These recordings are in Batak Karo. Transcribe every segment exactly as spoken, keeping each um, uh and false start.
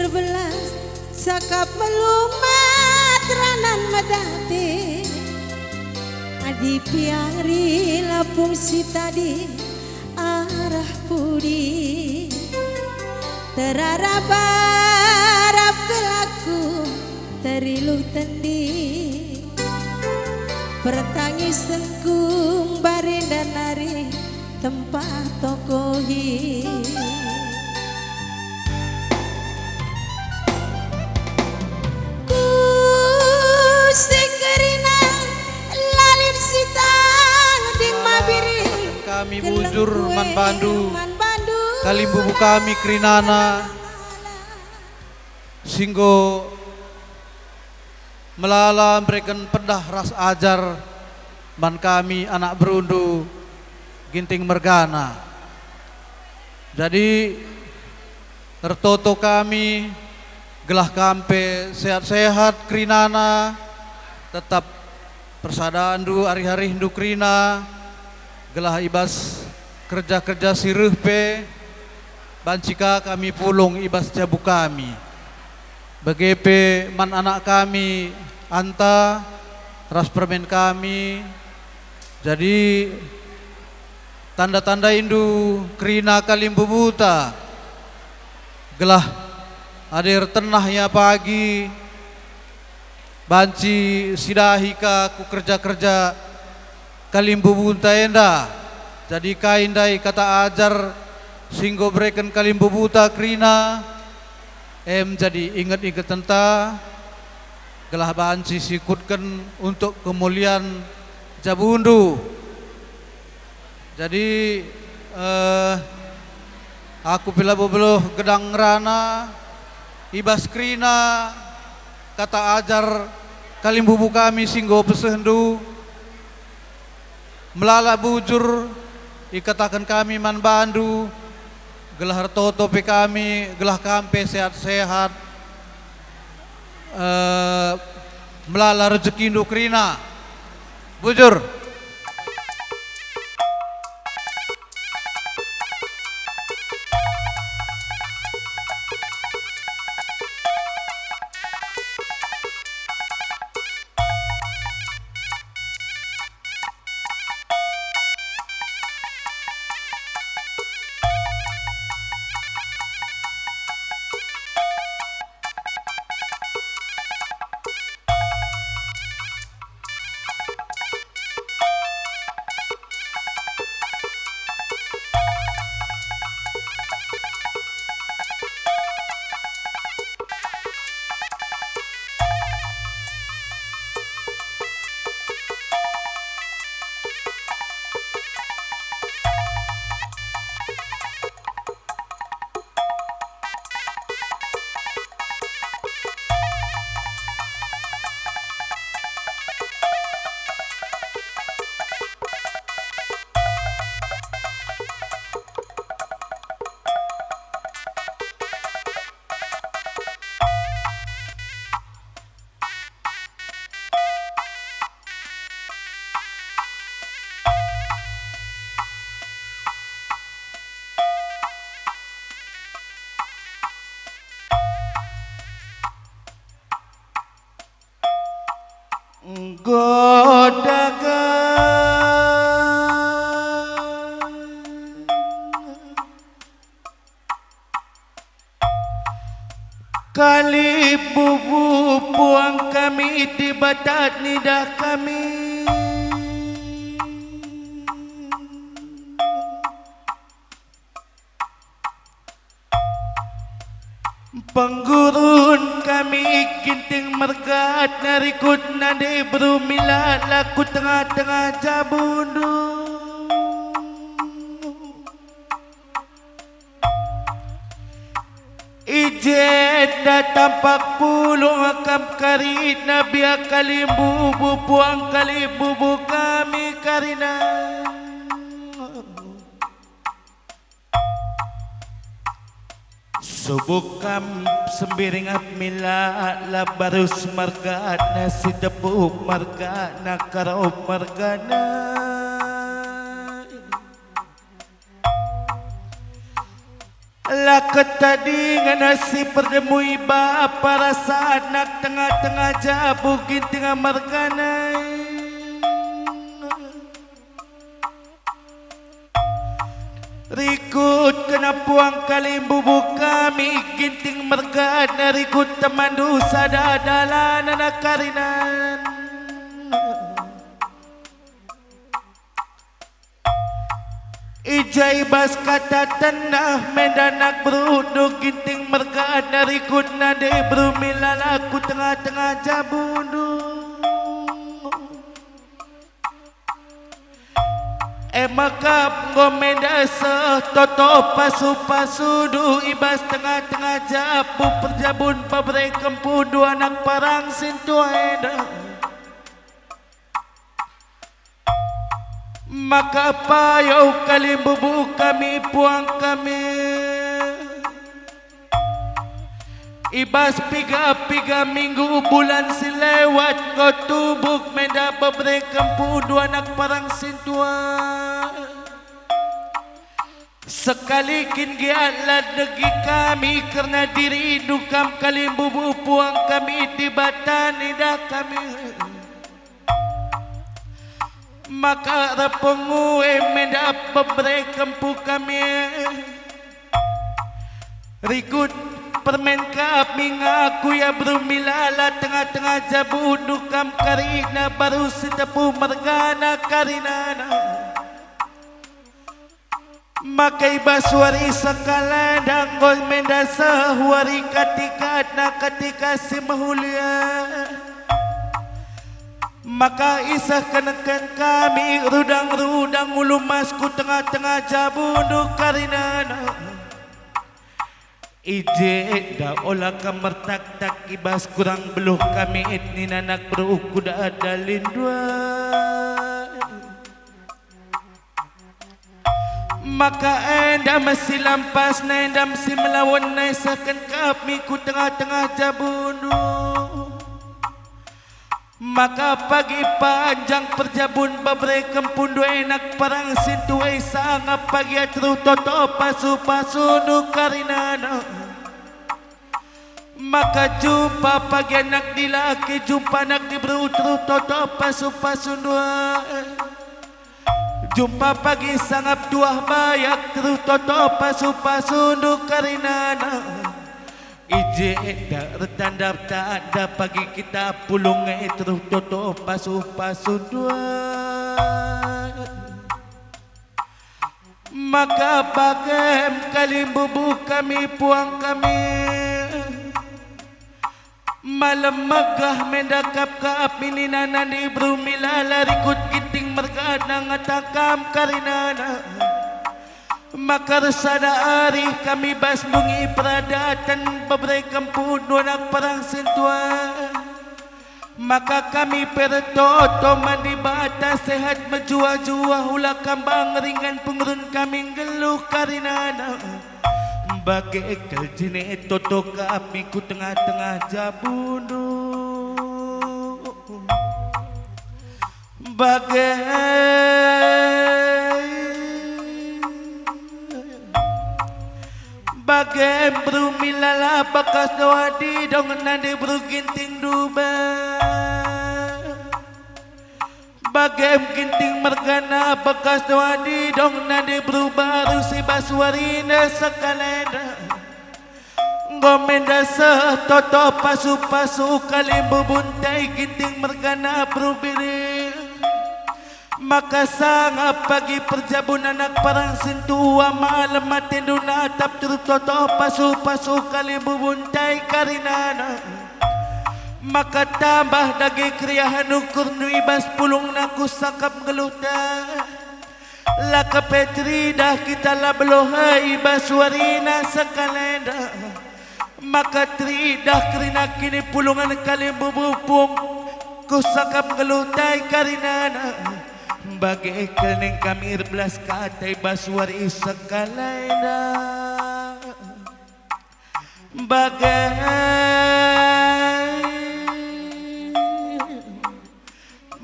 Belas, cakap melumat ranan medate. Adi piari lapung si tadi arah pudi. Terarap-arap kelaku terilu tendi. Pertangis sengkung barenda nari tempat tokohi. Ku si kerina lalin sitang ding mabiring. Kami bujur man bandu, man bandu. Kalimbubu kami kerinana, si enggo melala mereken pedah ras ajar man kami anak berundu Ginting mergana. Jadi, ertoto kami gelah kam pe sehat-sehat kerinana, tetap persadandu arih-arihndu kerina, gelah i bas kerja-kerja si reh pe banci ka kami pulung i bas jabu kami. Bage pe man anak kami Anta ras permen kami. Jadi, tanda-tandaindu kerina kalimbubuta, gelah adi ertenah ia pagi, banci sidahi ka ku kerja-kerja kalimbubunta enda. Jadi kai ndai kata ajar si enggo bereken kalimbubuta kerina, em jadi inget-ingetenta, gelah banci sikutken untuk kemulian jabundu. Jadi, eh, aku pe labo beluh gedang ngerana i bas kerina kata ajar kalimbubu kami si enggo pesehndu. Melala bujur ikataken kami man bandu, gelah ertoto pe kami, gelah kam pe sehat-sehat, eh, melala rejekindu kerina. Bujur. Enggo dage. Kalimbubu puang kami, Dibata nidah kami. Penggurun kami Ginting mergana, rikutna ndai beru mila laku tengah-tengah jabundu. I jenda tampak pulung akam karina, biak kalimbubu puang kalimbubu kami karina. Subuk kam sembiring ap mila, la barus mergana, si tebuk mergana, karaup mergana. Daket tadingen si perdemu i bapa rasa anak tengah-tengah jabu Ginting mergana. Rikut kena puang kalimbubu kami Ginting mergana, rikut temanndu sada dalan anak karinan. I ja i bas kata tenah menda anak berundu Ginting mergana, rikut nande beru milala ku tengah-tengah jabundu. E maka enggo menda seh toto pasu-pasundu i bas tengah-tengah jabu perjabun pabere kempundu anak parang sintua enda. Maka payo kalimbubu kami puang kami. I bas piga-piga minggu bulan si lewat enggo tubuh menda bebere kempundu anak parang sintua. Sekali kin gia la negi kami kerna dirindu kam kalimbubu puang kami Dibata nidah kami. Maka erpengu e menda bebere kempu kami. Rikut permen kami ngaku ia beru milala tengah-tengah jabundu kam karina baru si tepu mergana karinana. Maka i bas wari sekalenda enggo menda seh wari katikatna katika si mehulia. Maka isehken kami rudang-rudang ulu mas ku tengah-tengah jabundu karinana. I je enda ola kam mertaktak i bas kurang beluh kami nina anak beru ku dada lindua. Maka enda me si lampasna, enda me si melawenna isehken kami ku tengah-tengah jabundu. Maka pagi panjang perjabun bebere kempundu anak parang sintua e sangap pagi teruh toto pasu-pasundu karinana. Maka jumpa pagi anak dilaki, jumpa anak diberu teruh toto pasu-pasundu. Jumpa pagi sangap tuah bayak teruh toto pasu-pasundu karinana. I je enda ertanda-tanda pagi kita pulung e teruh toto pasu-pasundu. Maka bagem kalimbubu kami puang kami. Malem megah menda kap-kap nina nande beru milala rikut Ginting mergana ngata kam karinana. Maka ersada arih kami bas mbungi peradaten bebere kempundu anak parang sintua. Maka kami pe ertoto man Dibata sehat mejuah-juah ula kam bang ringan pengerun kami nggeluh karinana. Bage kal jine toto kami ku tengah-tengah jabundu. Bage, bage beru milala bakas doa didong nande beru Ginting duba. Bagem Ginting mergana bakas doa didong nande beru baru si bas warina sekalenda. Enggo menda seh toto pasu-pasu kalimbubu ntai Ginting mergana beru biri. Maka sangap pagi perjabun anak parang sintua malem atendu natap teruh toto pasu-pasu kalimbubu ntai karinana. Maka tambah dage keriahen ukurndu i bas pulungna kusakap nggeluhta. La kepe teridah kita la beluh e i bas warina sekalenda. Maka teridah kerina kinipulungen kalimbubu puang kusakap nggeluh ntai karinana. Bage kal ning kami erbelas kata i bas wari sekalenda. Bage,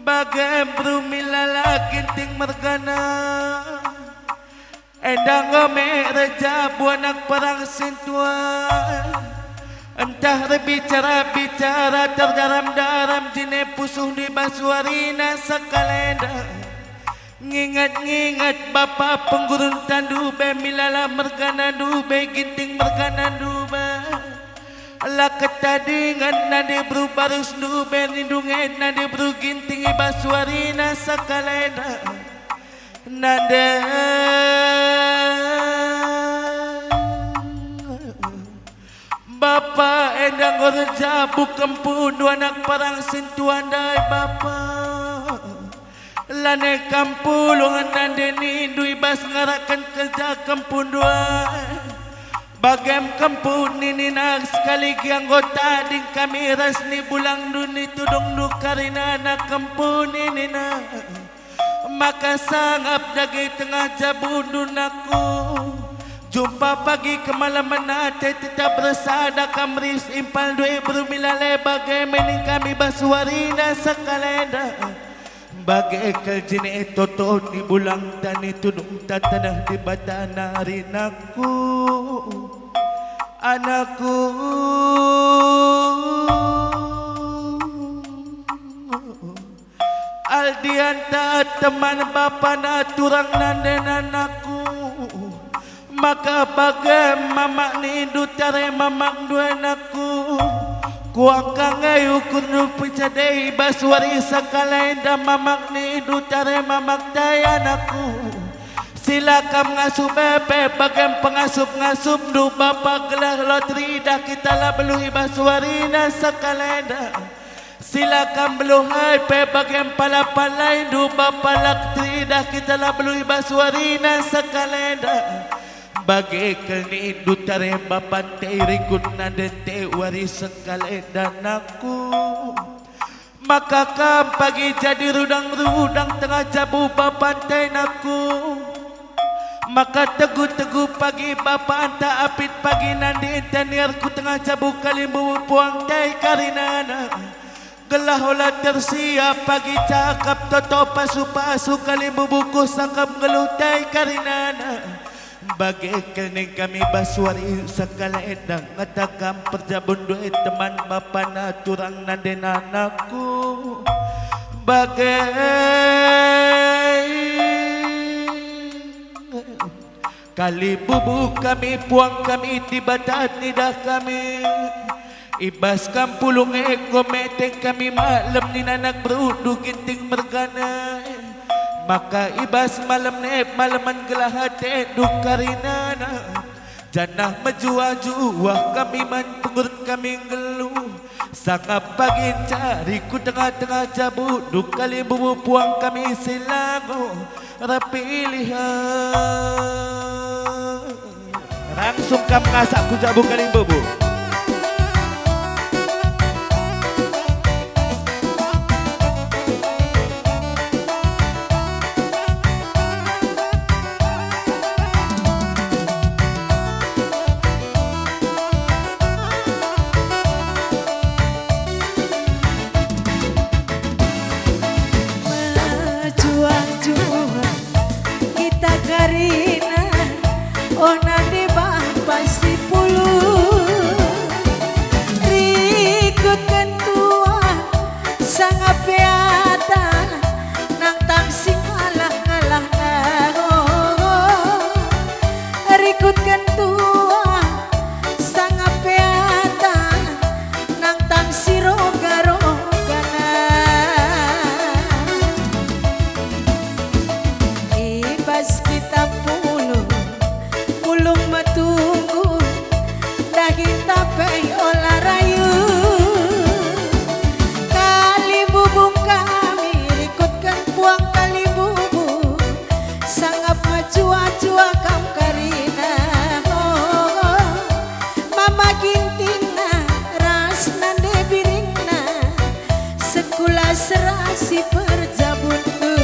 bage beru milala Ginting mergana. Enda enggo me erjabu anak perang sintua. Ntah erbicara-bicara terdaram-daram jine pusuhndu i bas warina sekalenda. Nginget-nginget bapa pengguruntandu be, milala merganandu be, ginting merganandu be. La ketadingen nande beru barusndu be, nindu nge nande beru ginting i bas warina sekalenda. Nande bapa enda enggo erjabu kempundu anak perang sintua ndai bapa. Lanai kam pulung nande nindu i bas ngarakken kerja kempundu ai. Bagem kempun ninina sekali gia enggo tading kami ras ni bulangndu ni tudungndu karinana kempun ninina. Maka sangap dage tengah jabundu nakku. Jumpa pagi kemalemen ate tetap ersada kam ris impalndu e beru milala e bage me ning kami bas warina sekalenda. Bage kal jine toto ni bulangta ni tudungta taneh Dibata nari nakku, anakku. Aldianta teman bapana turang nandena nakku. Maka bage mamak nindu tare mamakndu e nakku. Kuangka nge ukurndu pecadei bas wari sekalenda mamak nindu tare mamakta e anakku. Sila kam ngasup e pe bagem pengasup-ngasupndu bapa gelah la teridah kita la beluh i bas warina sekalenda. Sila kam beluh ai pe bagem pala-palaindu bapa la teridah kita la beluh i bas warina sekalenda. Bage kal nindu tare bapa ntei rikut nande ntei wari sekalenda nakku. Maka kam pagi jadi rudang-rudang tengah jabu bapa ntei nakku. Maka tegu-tegu pagi bapa ntah apit pagi nande ntei niarku tengah jabu kalimbubu puang ntei karinana. Gelah ola tersia pagi cakap toto pasu-pasu kalimbubu kusangkap nggeluh ntei karinana. Bage kal ning kami bas wari sekalenda ngataken perjabundu e teman bapana turang nandena nakku. Bage kalimbubu kami puang kami Dibata nidah kami. I bas kam pulung e enggo meteh kami malem nina anak berundu Ginting mergana. Maka i bas malem e malemen gelah atendu karinana. Janah mejuah-juah kami man pengurut kami nggeluh. Sangap pagi ncari ku tengah-tengah jabundu kalimbubu puang kami si labo erpilihen. Langsung kam ngasak ku jabu kalimbubu. Mejuah-juah kita karina, oh nande bapa si pulung. Rikutken tuah sangap peata, nang tang si ngalah-ngalahna. Rikutken tuah sangap peata, nang tang si roga-rogana. I bas kita pulung, pulung metunggung, dahinta pe ola rayu. Kalimbubu kami rikutken puang kalimbubu, sangap mejuah-juah kam karina. Oh, Mama Gintingna ras nande biringna, sekula serasi perjabundu.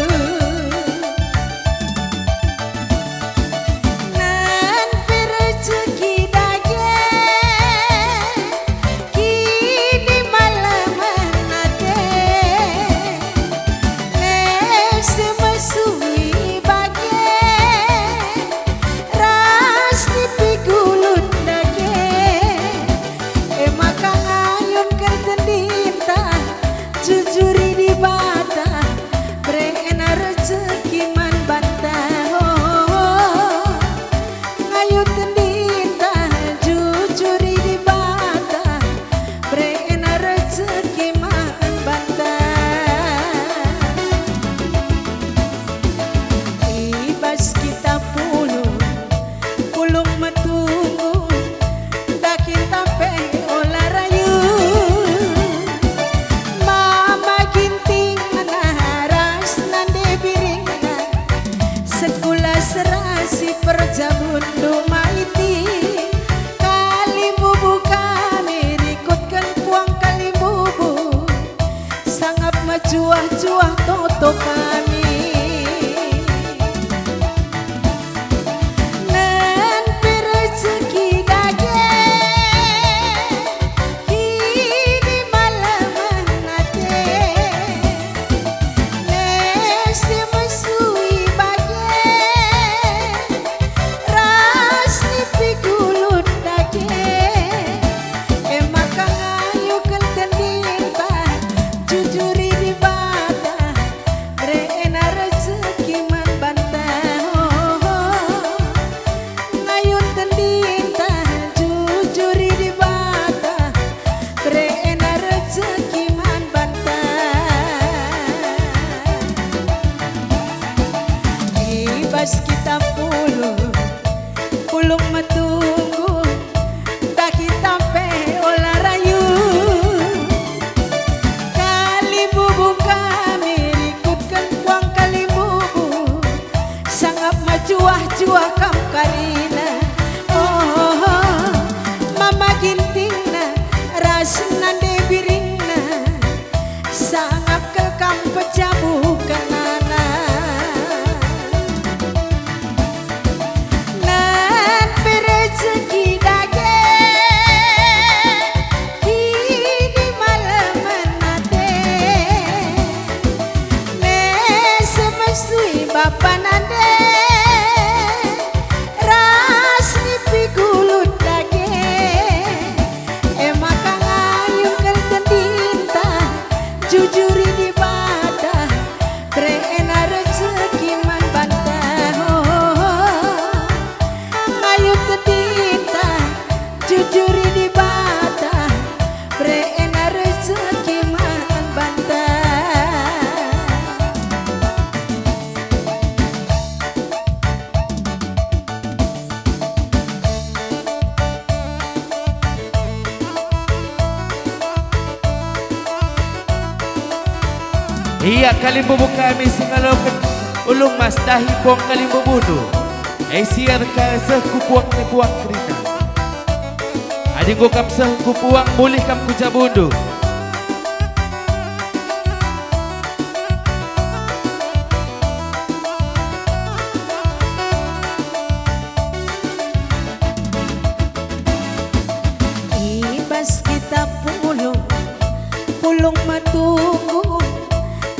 Nan pe rejeki dage, Ia kalimbubu kami si ngaloken ulung mas dahi puang kalimbubundu. E siar ka seh ku puang ni puang kerina. Adi enggo kam seh ku puang, mulih kam ku jabundu. I bas kitap Pulung, Pulung Metunggung,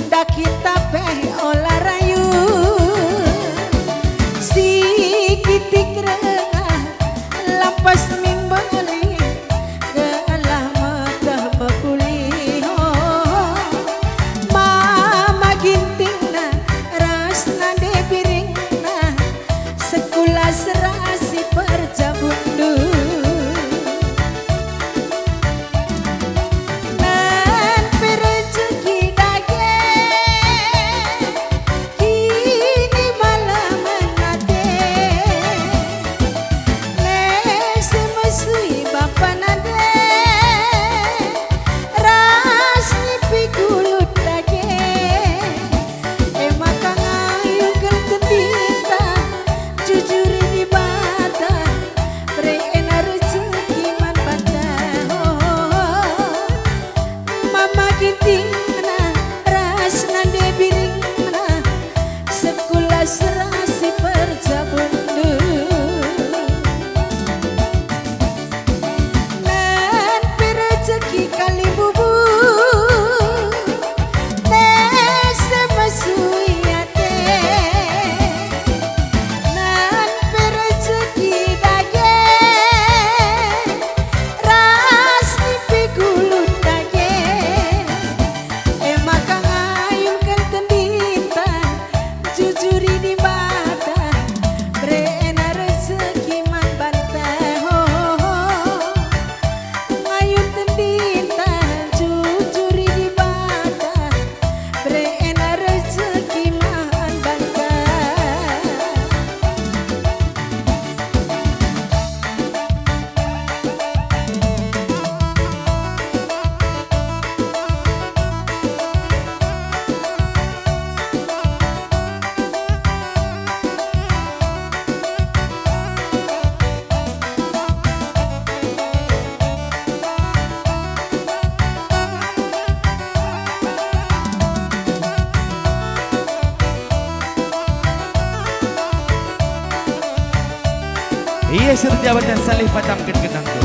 dahin tape ola rayu. Si kitik rengah, lampas mimbeli, gelah meteh mekuli. Ho, Mama Gintingna ras Nande Biringna, sekula serasi perjabundu. Nan pe rejeki dage, kini malamen ate. Lese mesui bapa Nande, ras nipi kulut dage. E maka ngayuken tendinta, jujuri Dibata, bereNa rejeki man banta. Ho, ho, ho. Mama Gintingna ras Nande Biringna, sekula serasi perjabundu. Nan pe rejeki kalimbubu, lese mesui ate. Nan pe rejeki dage, ras nipi kulut dage. E maka ngayuken tendinta, jujuri Dibata, bereNa rejeki man banta. Ho, ho, ho. Ngayun tendinta, jujuri Dibata, bereNa rejeki man banta. Ia si erjabat dan salih patamken genahku.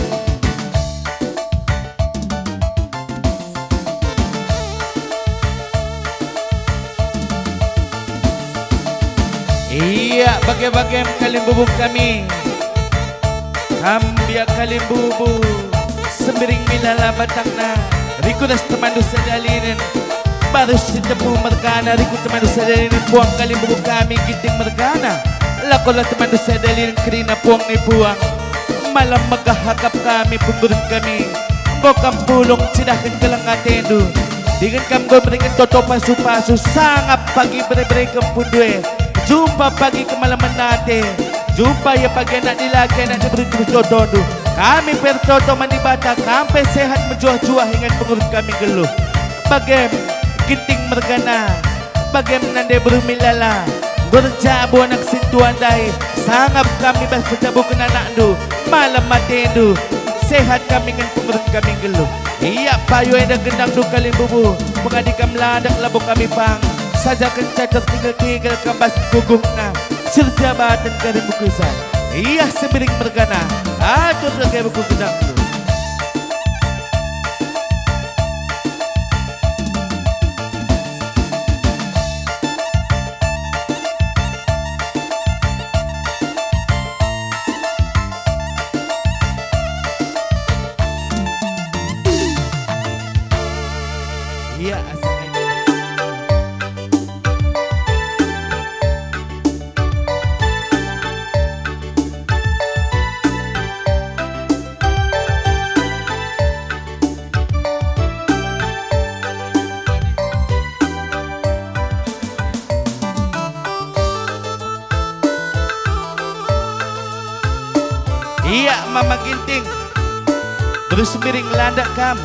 Ia bage-bagem kalimbubu kami. Kam biak kalimbubu, Sembiring Milala batangna, riku ras temanndu sada linen, Barus Sitepu mergana, riku temanndu sada linen, puang kalimbubu kami Ginting mergana. Lakolah temanndu sada linen kerina puang ni puang. Malam megah akap kami, pengurun kami. Enggo kam pulung cidahken keleng atendu. Dingen kam enggo mereken toto pasu-pasu, sangap pagi bere-bere kempun due. Jumpa pagi kemalemen ate. Jumpa ia pagi anak dilaki, anak diberu-beru totondu. Kami pe ertoto man Dibata, kam pe sehat mejuah-juah ingan pengurun kami nggeluh. Bagem Ginting mergana. Bagem Nande beru Milala, enggo erjabu anak sintua ndai, sangap kami bas pejabuken anakndu, malem atendu, sehat kami ngen pengurun kami nggeluh. Ia payo enda gendangndu kalimbubu, pengadi kam landak labo kami pang, saja kenca tertigel-tigel kam bas gugungna, si erjabaten kari mukisa. Ia Sembiring mergana, atur dage buku gendangndu. Ia asa Ia Mama Ginting, terus miring landak kam.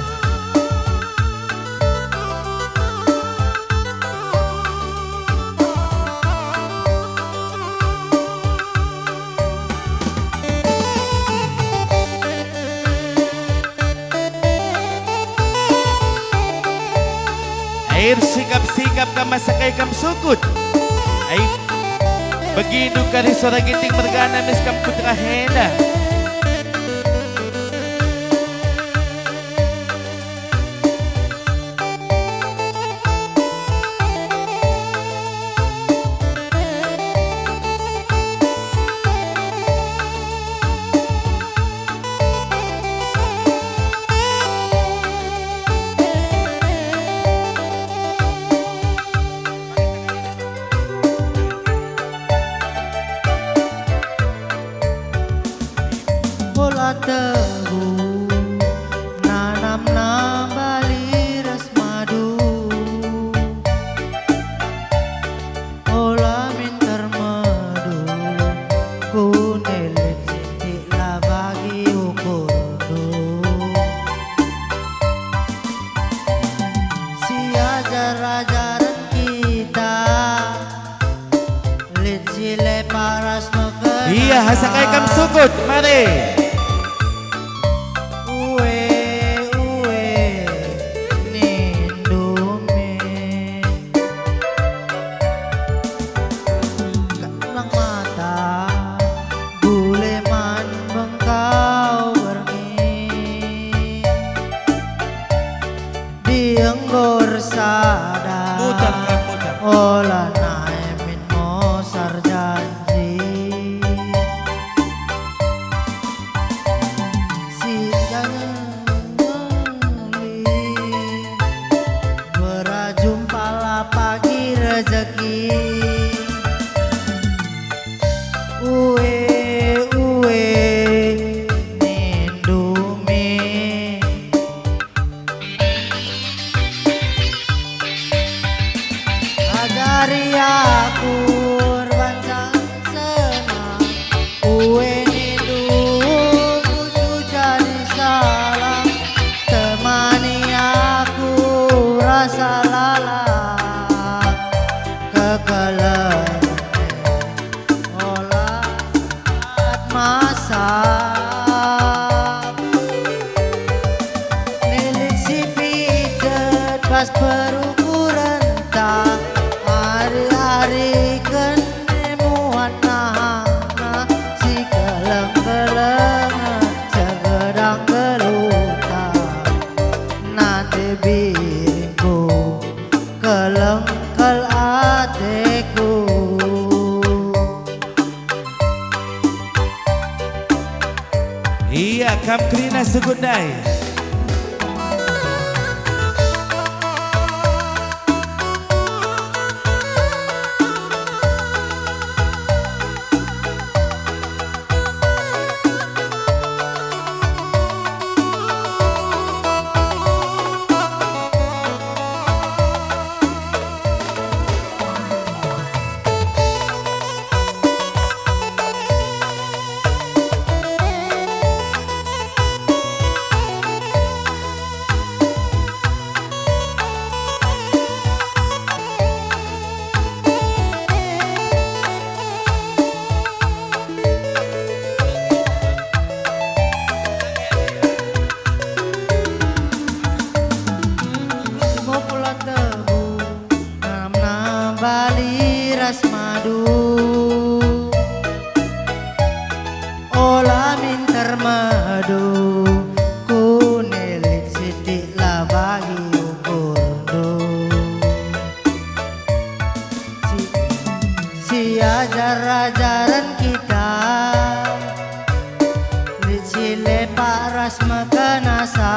Ersikap-sikap kam asa kai kam sukut. Ai, begindu kari sora ginting mergana mis kam ku tengah enda. Ola tebu, nanamna bali ras madu. Ola minter medu, kunde lit sintik la bagi ukurndu. Siajar-ajaren kita, lit si lepak ras mekena. Iya, asa kai kam sukut, mari. Ue, ue, nindu min. Lang mata, gule man bengkau berngi. Dienggo ersada. Muter, Kak, muter. Ola nai min mosar janji. Si janji berjumpa la pagi rejeki. Ue, ue, nindu min. Ajari aku erbancang senang, ue nindu musu jadi salah, temani aku rasa lalap kekelengen. Ola saat masak, nilit si pijet bas perukurenta, ari-ari kene muat nahangna, si keleng-kelengen segedang geluta, nate biringku, keleng kal ateku. Ia kam kerina sukut ndai. Lima bulan tebu, nanamna bali ras madu. Ola minter medu, kune lit sitik la bagi ukurndu. Si, siajar-ajaren kita, lit si lepak ras meken asa.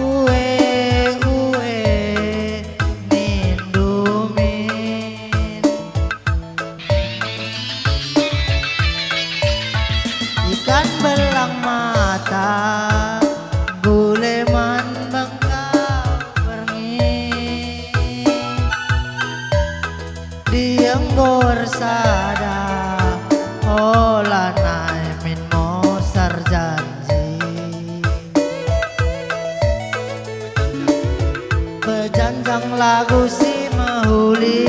Ue, ue, nindu min. Ikan belang mata, gule man bengkau berngi. Dienggo ersada, ola nai min mosar janji. Pejanjang lagu si mehuli,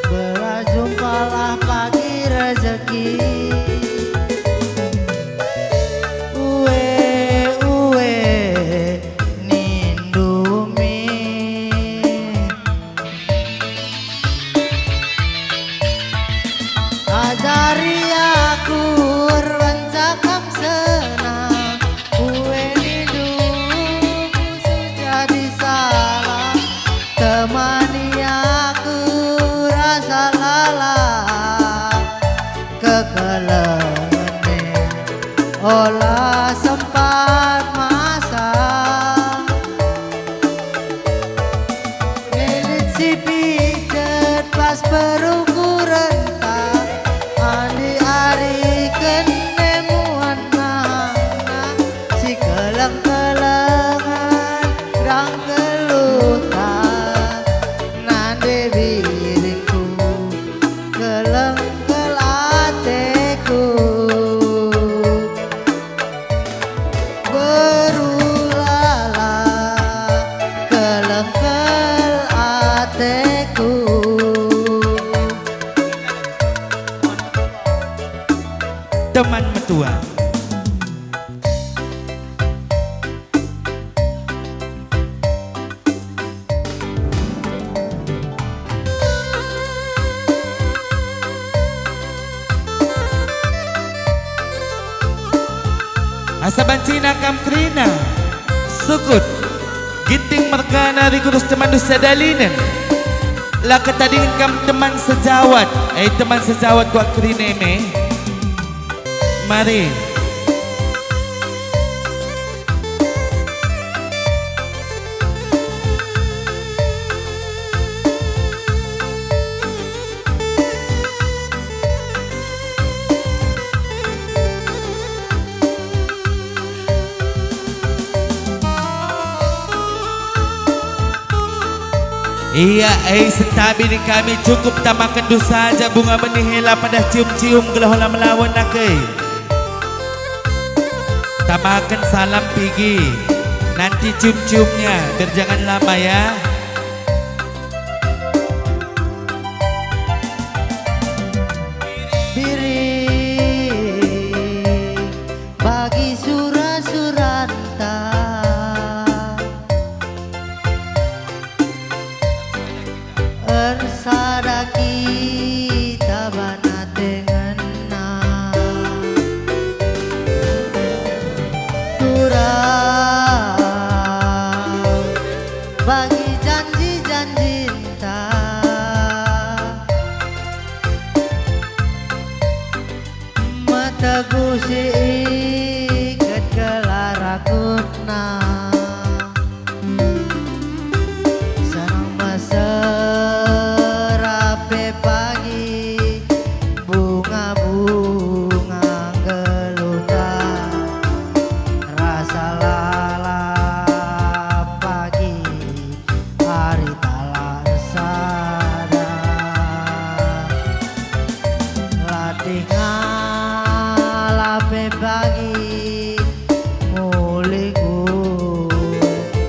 berjumpalah pagi rejeki. Ue, ue, Lengene ola sempat masak. Lilit si picet pas perukurenta, andi ari kene muat nahangna, si keleng-kelengen ndang geluhta, nande biringku, keleng-keleng ateku. Berulala keleng-keleng ateku. Teman metua. Asa bancina kam kerina, sukut, ginting mergana ras temanndu sadalinen. La ketadingen kam teman sejawat, eh, teman sejawat kuakap kerina e me. Mari. Ia, eh, sentabi ning kami, cukup tamakenndu saja bunga benih e, la padah cium-cium gelah ola melawen nake. Tamaken salam pigi, nanti cium-ciumnya, biar jangan lama ya. Biring bagi sura-suranta. Ersada kita bana tengenna. Turang bagi janji-janjinta. Meteguh si iket gelah rakutna. Senang mesera pe pagi, bunga-bunga geluhta, rasa lalap pagi, ari talar sada. Latih ngalap e pagi, mulih ku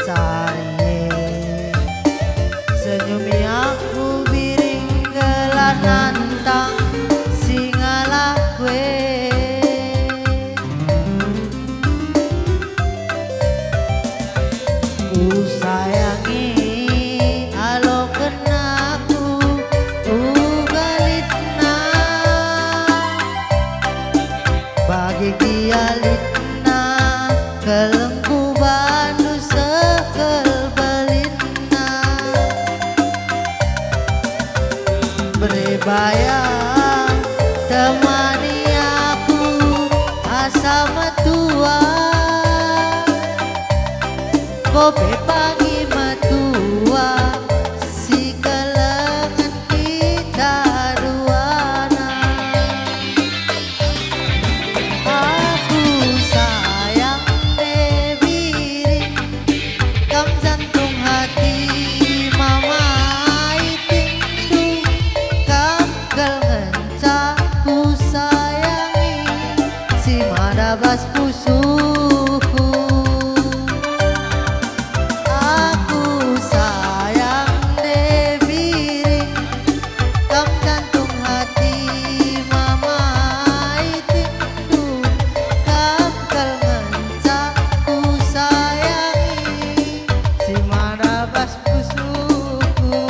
cari e. Senyumi aku biring gelah nantang si ngalap e. Kusayangi alokenna ku uga litna, bagi gia litna kelengku bandu seh kal belinna. Bere baya temani aku asa metua. Kope pagi metua, si kelengen kita duana. Aku sayang nde biring, kam jantung hati mama itindu, kam kal ngenca kusayangi, si mada bas pusuhku. Aku sayang nde biring, kam jantung hati mama itindu, kam kal ngenca kusayangi, si mada bas pusuhku.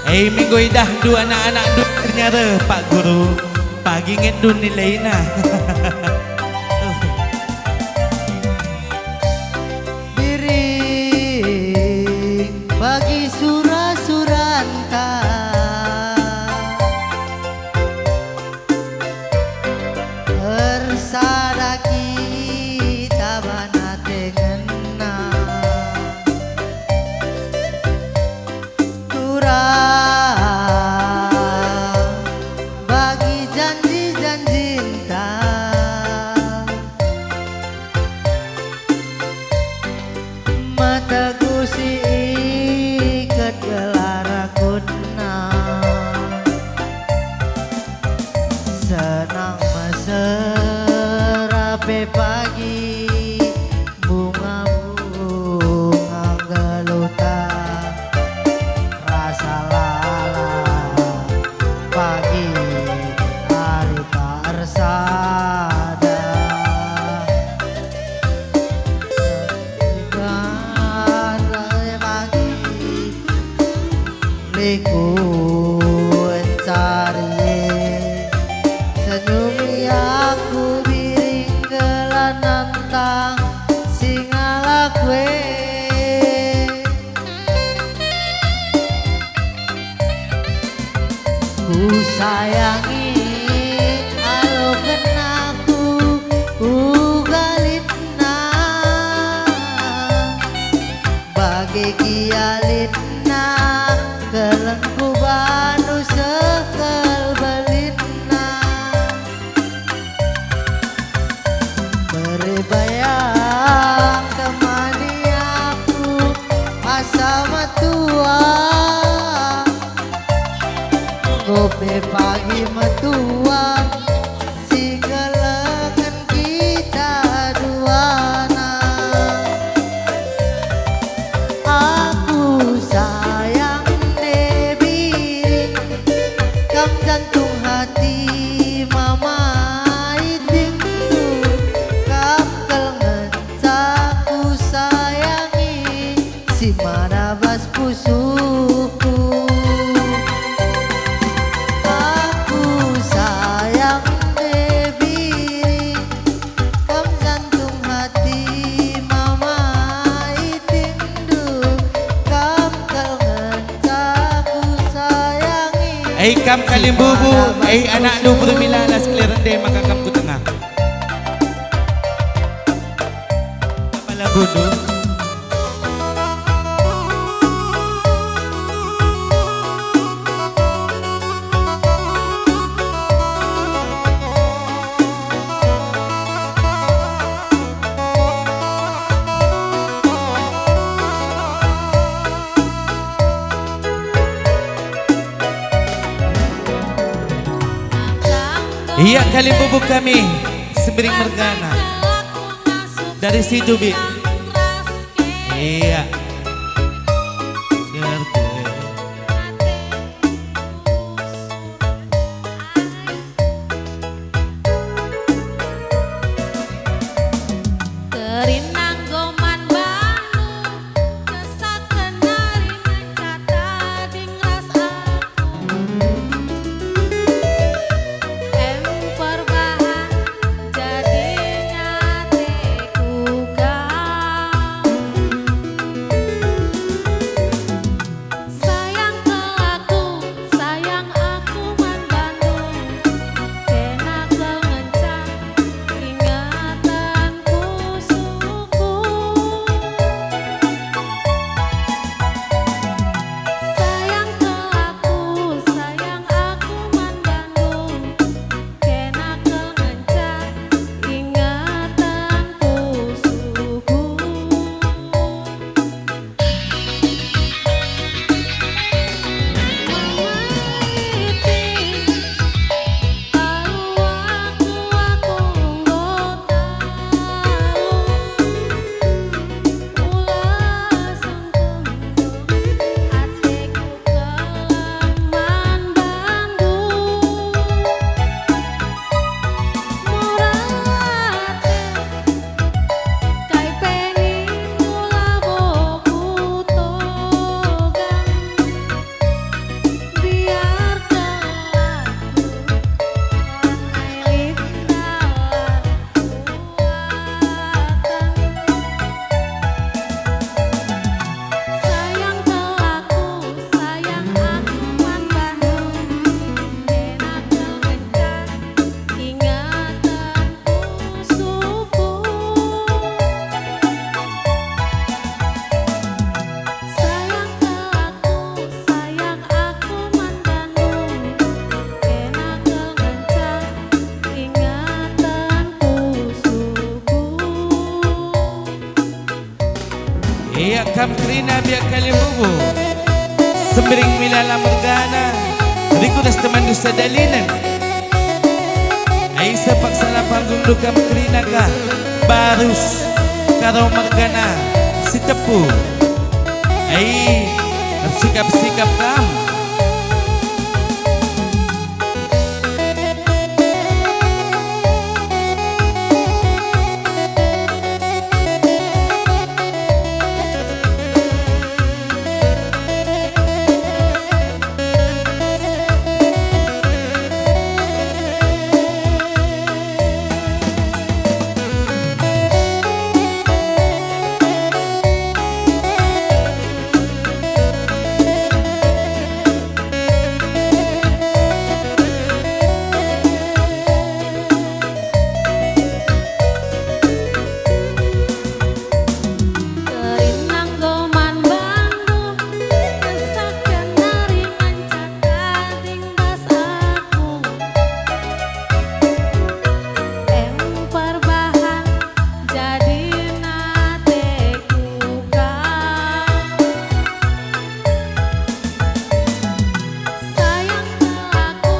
Eh, minggu idahndu anak-anakndu akhirnya reh, Pak Guru. Pagi ngetndu nilaina. Biring pagi sura-suranta. Ersada kita bana tengenna. Turang bagi janji-janjinta. Metegu si iket gelar akutna. Senang mesera pe pagi bunga-bunga nggeluhta. Rasa lalap pagi ari tak ersada. Ikan pagi liku encari. Senyumi aku biring gelah nantang si ngalak we. Kusayangi aloken aku uga litna. Bage gia litna, kelengku bandu sekel belitna. Bere bayang temani aku asa metua. Enggo pe pagi metua, si kelengen kita duana. Aku sayang nde biring, kam jantung hati mama itingku, kam kal ngenca kusayangi, si mana bas pusuhku. Aku sayang nde biring, kam jantung hati mama itindu, kam kal ngenca kusayangi. Ei kam kalimbubu, ei anakndu Bermila las keliren nde maka kam ku tengah. Apa lagundu? Ia kalimbubu kami, Sembiring mergana. Dari Situbi. Iya. Ngerti. Kerinang goman banu, kesaken nari ngenca tading ras aku. Em perbahan jadi ngate kuga. Kam kerina biak kalimbubu, Sembiring Milala mergana, rikut ras temanndu sadalinen. Ai sepak sala panggungndu kam kerina ka, Barus, Karo mergana, Sitepu. Ai, ersikap-sikap kam. Kerina enggo man bandu, kesah kenari ngenca tading bas aku. Em perbahan jadi nateku kau. Sayang kelaku,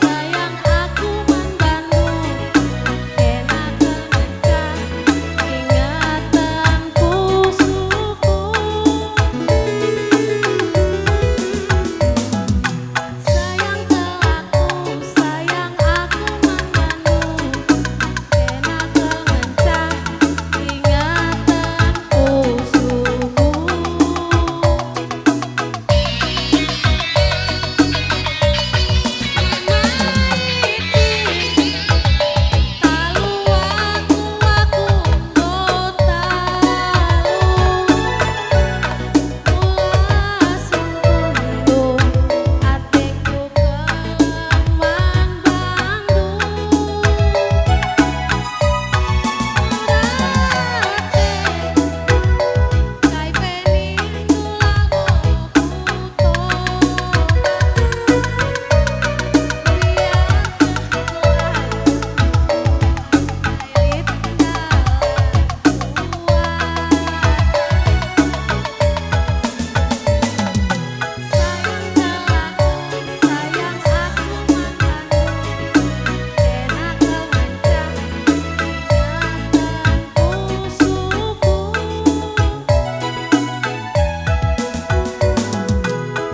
sayang aku man bandu, kena kenca ingatan pusuhku. Sayang kelaku, sayang aku man bandu, kena kenca ingatan pusuhku.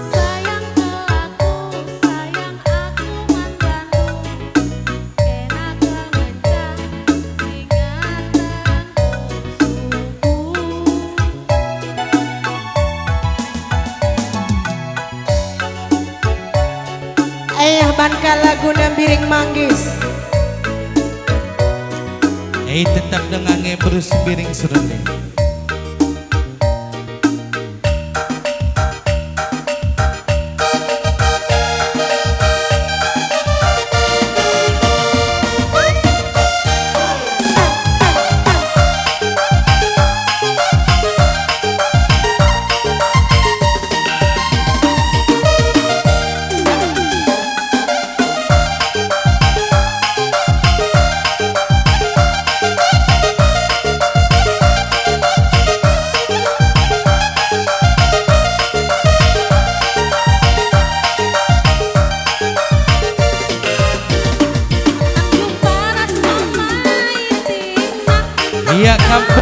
Sayang kelaku, sayang aku man bandu, kena kenca ingatan pusuhku. Ayah banka laguna Biring Manggis. Eh, tetap denga nge berus Biring Serundeng. Ia kampung.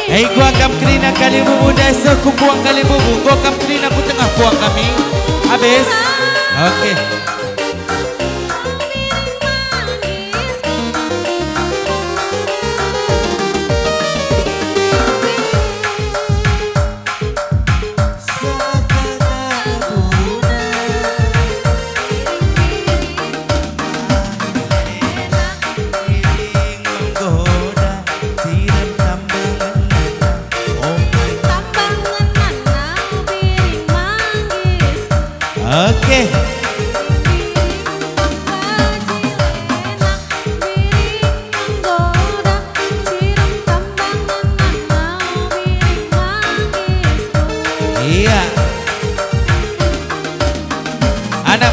Hei, kuakap kerina kalimbubu, dai seh ku puang kalimbubu, kuakap kerina ku tengah puang kami. Habis. Oke.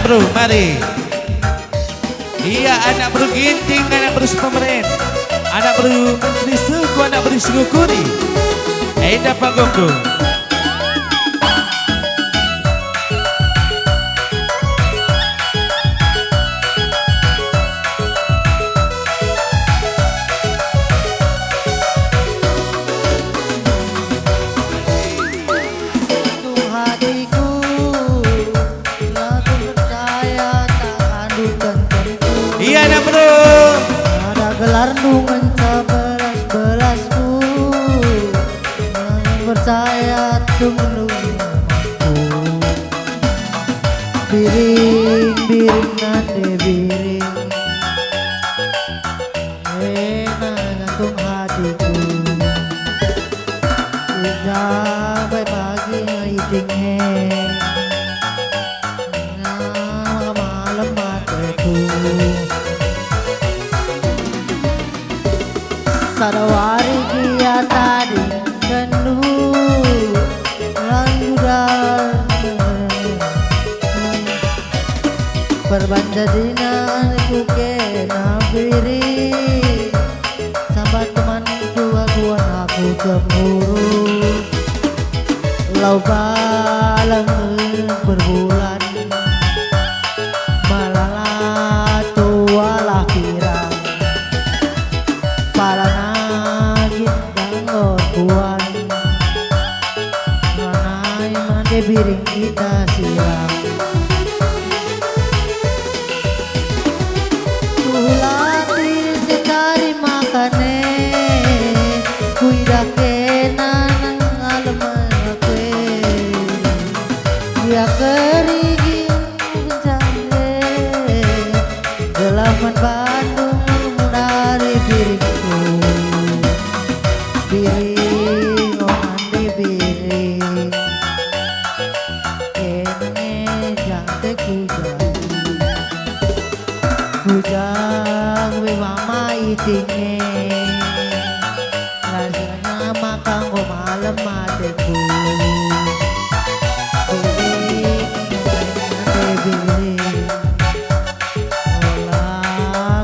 Bro, mari. Ia anak beru Ginting, anak beru Sipemeren, anak beru Menteri Suku, anak beru Singukuri. Enda panggungku. Tuh hatiku, la kupercaya tak lanjutken tentu. Iya, anak bro. Ada gelarndu ngenca belas-belasku. La kupercaya tunggu aku. Biring, biring, nande biring. Ena jantung hatiku. Udah pagi iting e. Nah, malem mateku. Sada wari gia tadingkenndu, lanjudan. Perban jadina ku kena biring, sambat teman dua-duan aku cemburu. Lau baleng berbulan, malala tualah pirang, pala nagit dangor kuan. Lanai mande biring kita silang. Tuhu latih secari makan e, kuidah kena nang alem aku e. Ia keriging kencang e, gelah man Bandung dari biringku. Biring, oh, mande biring. Kene jang te kujang. Kujang we mama iting e. Rasanya maka enggo malem ateku. Biring, mande biring. Ola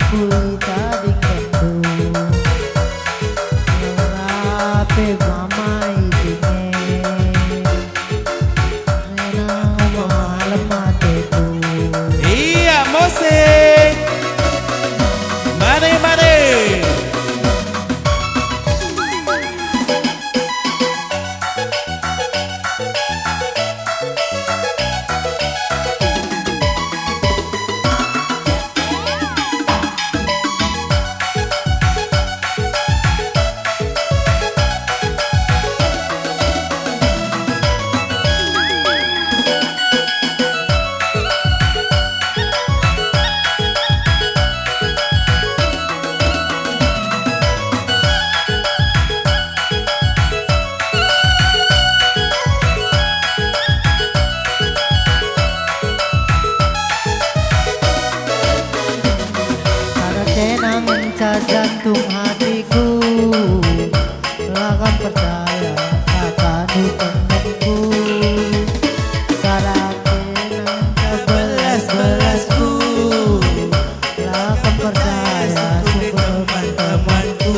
kuitadingkenndu, ola pe mama iting e, nena malem ateku. Iya, musik. Mari, mari. Sada kena ngenca jantung hatiku, la kam percaya kata temanku. Sada kena ngenca belas-belasku, la kam percaya sungguh teman-temanku.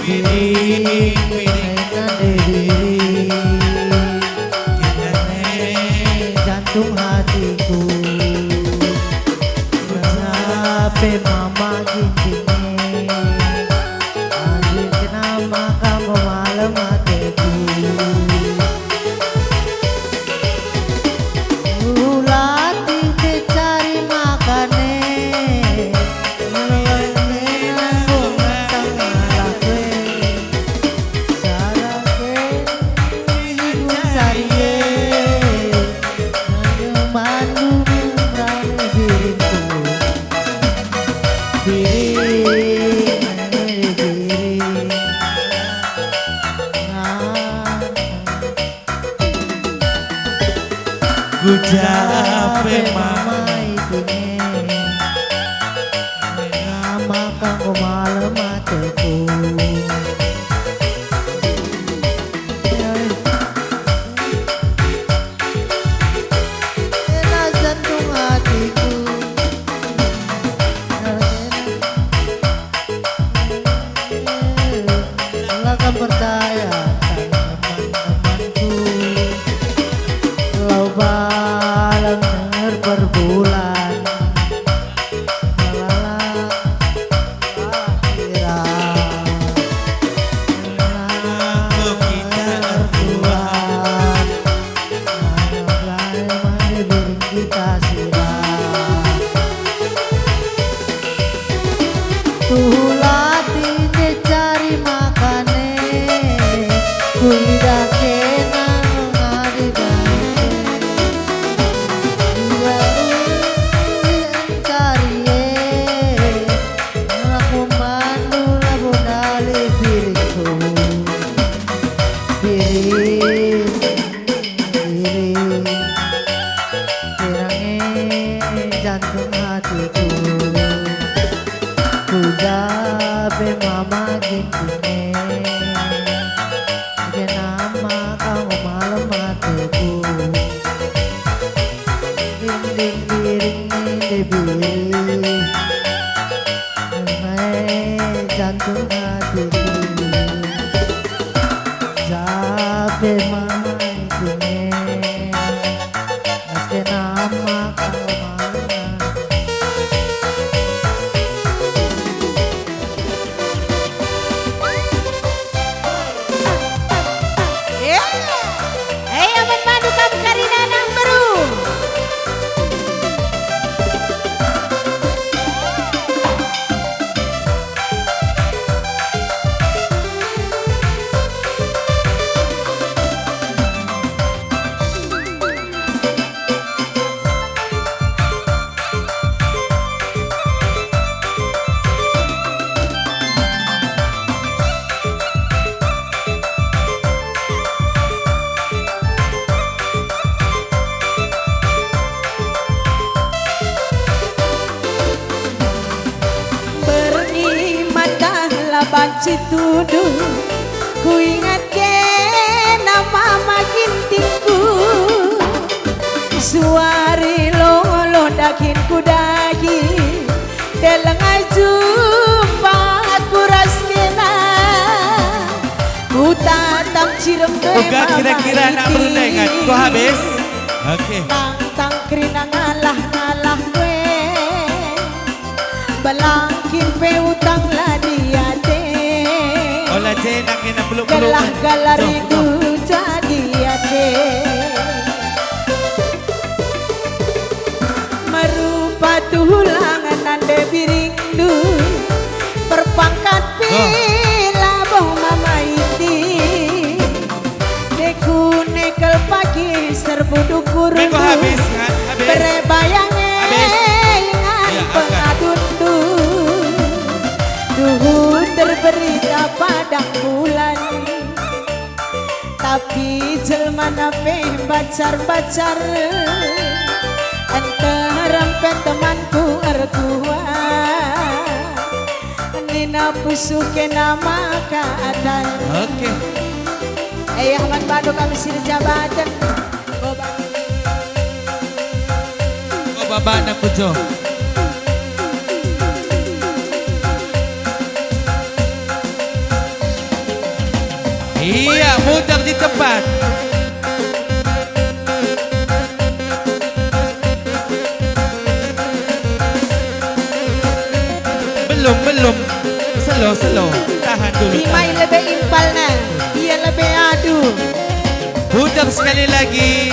Biring, biring, nande biring. Kita ne jantung hatiku. Sape mama ginting e. Anjir kenama kamu malem ateku. Ulatih te cari makan e, nanggung tangala kue. Salah kue, cari e, nanggung bandu rani biringku. Biring, biring. Ah. Ku jape mama itu ne, mama kanggo malem ateku. kita sira. Tuhu latih nde cari makane, kulidah kena ngadi bangke. Dua uli encari e, aku mandu labo ndalih piringku. Piring, piring, pirange jantung hatiku. Ku jabe mama ginting e, kenama kau malem ateku. Dinding biring ninde biring, mai jantung hatiku. Jabe mai kune, kenama kau malem. Eh, eh, aman bandu kam karina nang beru. Berngi matah la banci tuduh, kuingat kena mama gintingku. Suari lolo dagingku daging, deleng ai jumpa ku ras kena. Kutatap cirem doe. Uga mama kira-kira anak ginting. Berundai kan? Ku habis. Oke. Tang-tang kerina ngalah-ngalah kue. Belangkin pe utang la diate. Ola je nang kena peluk-peluk. Gelah galar itu jadi ate. Merupa tulang nande biringndu. Perpangkat pila boh mama iti. Deku nekel pagi serbu dukurdu. Minggu habis, kan? Habis. Bere bayange. Habis. Ingan. Iya, angkat. Pengadundu. Duhu terberita padang bulan. Tapi jelmana pe bacar-bacar. Enterem pe temanku erkuah. Nina pusuh kena maka adan. Oke. Eh, aman bandu kami si jabaten. Kobak. Kobak bana kujo. Iya, muter di tempat. Belum, belum. Slow, slow. Tahan dulu, tahan. Imai lebe impalna. Ia lebe adu. Putar sekali lagi.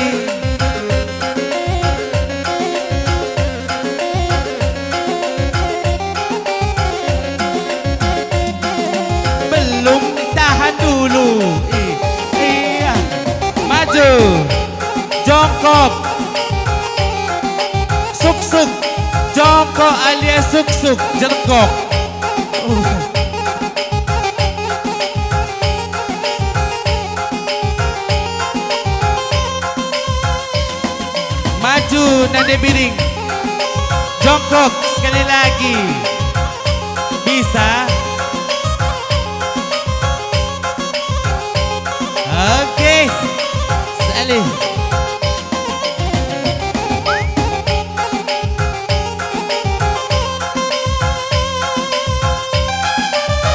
Belum, tahan dulu. I-, iya. Maju. Jongkok. Suksuk. Jongkok alias suksuk. Jongkok. Uh. Maju, nande biring. Jongkok sekali lagi. Bisa? Oke. Sekali.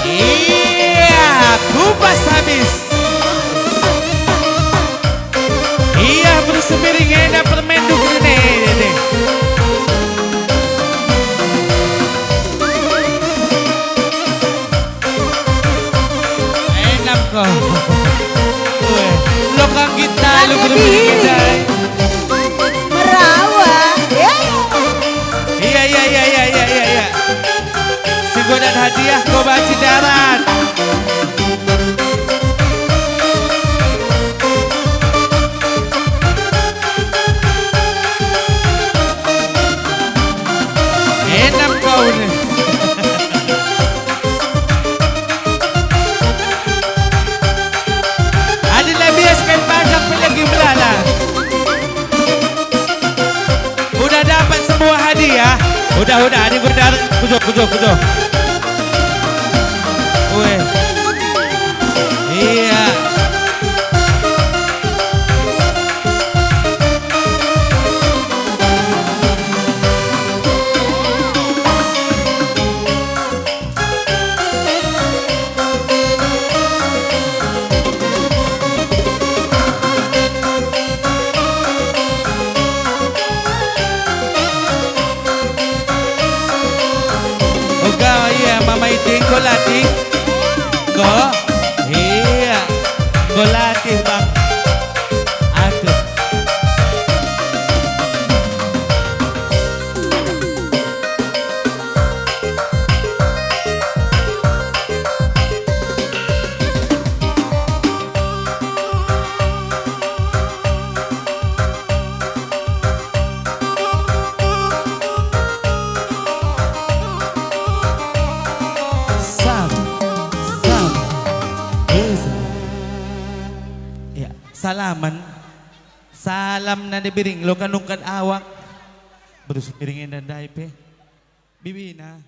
Iya, kupas habis. Iya, Bruce Sembiring enda permen dukune, dede. Enak kok. Weh, lo kang kita lu Nande berpikir diri. Dai. Merawat. Hadiah ku banci darat. Enak kau ni. Adi la bias kain pajak pe lagi melala. Udah dapat semua hadiah? Udah, udah, adi udah, kujo, kujo, kujo. Weh. Iya. Uga ia mama iting ko latih. Ko? Iya. Ko latih, Bang. Aduh. Sam, Sam, Eza. Ya, salamen. Salam nande biring, lo kanungkat awak. Berus biring enda ndai pe. Bibina.